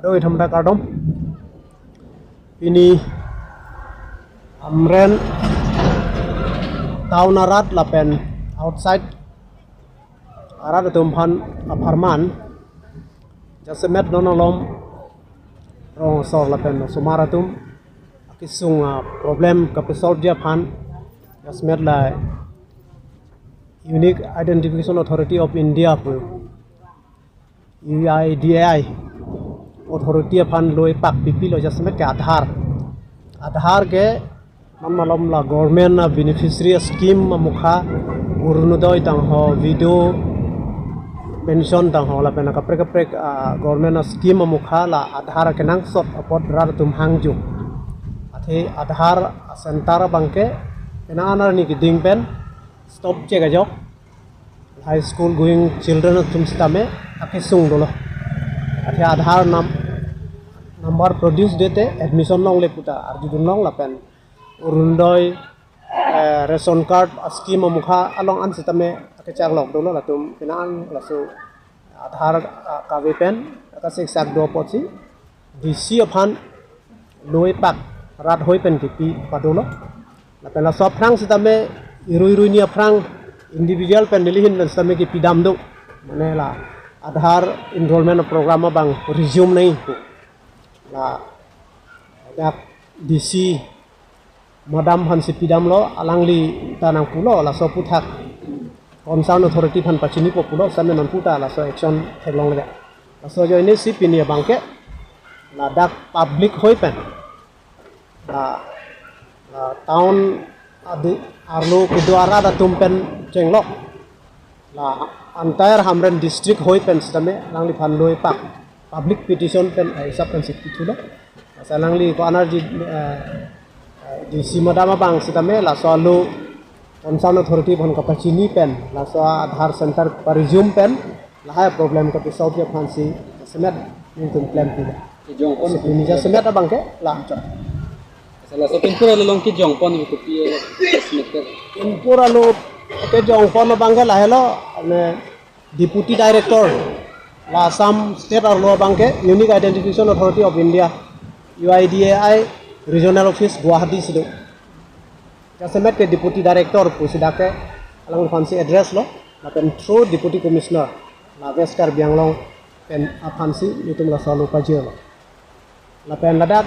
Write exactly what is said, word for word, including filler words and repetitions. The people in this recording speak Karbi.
Doi thamda kardom. Pini Hamren town arat lapen outside arat atum aphan apharman jasemet non malom rong asor lapen osomar atum akesung a-problem kapesolve ji aphan jasemet la Unique Identification Authority of India pu U I D A I authority aphan loi pak pipilo jasemet ke Aadhaar. Aadhaar ke non malom la government a-beneficiary scheme amukha, Orunodoi tangho, video pension tangho lapen kaprek kaprek a-government a-scheme amukha la Aadhaar kenangsot apot rat atum hangjo. Athe Aadhaar center abangke pena anar ni keding pen stop chek ajok high school going children atum sitame akesung dolo. Athe Aadhaar nam number produce dete admission longle puta arjudun long lapen Orunodoi, eh, ration card a-scheme amukha along an sitame akechaklo dolo latum pena an laso Aadhaar, ah, kave pen akasik sak do apotsi D C aphan loi pak rat hoi pen kipi padolo. Lapen laso aphrang sitame irui irui ni aphrang individual pen nelihin pen sitame kipidam do. Mane la Aadhaar enrollment program abang resume nangji pu. La dak D C madam aphansi pidamlo, alangli ta nangpulo, laso aphuthak concern authority aphan pachinipo pulo, sitame nangputa laso action theklongle. Laso ajoinesi pini abangke ladak public hoi pen la, la town adi arlo kedo arat atum pen chenglok la entire Hamren district hoi pen sitame alangliphan loi pak public petition pen, eh, hisap pensi pithulo. Laso alangli ko-an arji, eh, eh, D C madam abang sitame laso alo concern authority aphan kapachini pen laso Aadhaar center pa-resume pen lahai problem kapesolve ji aphansi jasemet nelitum klem pilo. Kejongpon. Pini jasemet abangke la. Laso Pinpur along kejongpon pu kopi, eh, jasemet ke. Pinpur along kejongpon abangke lahelo, ne Deputy Director la Assam State arlo abangke Unique Identification Authority of India, U I D A I Regional Office Guwahati si do. Jasemet ke Deputy Director pusi dak ke alangphansi address lo, lapen through Deputy Commissioner la West Karbi Anglong pen aphansi nelitum laso alo pajirlo. Lapen ladak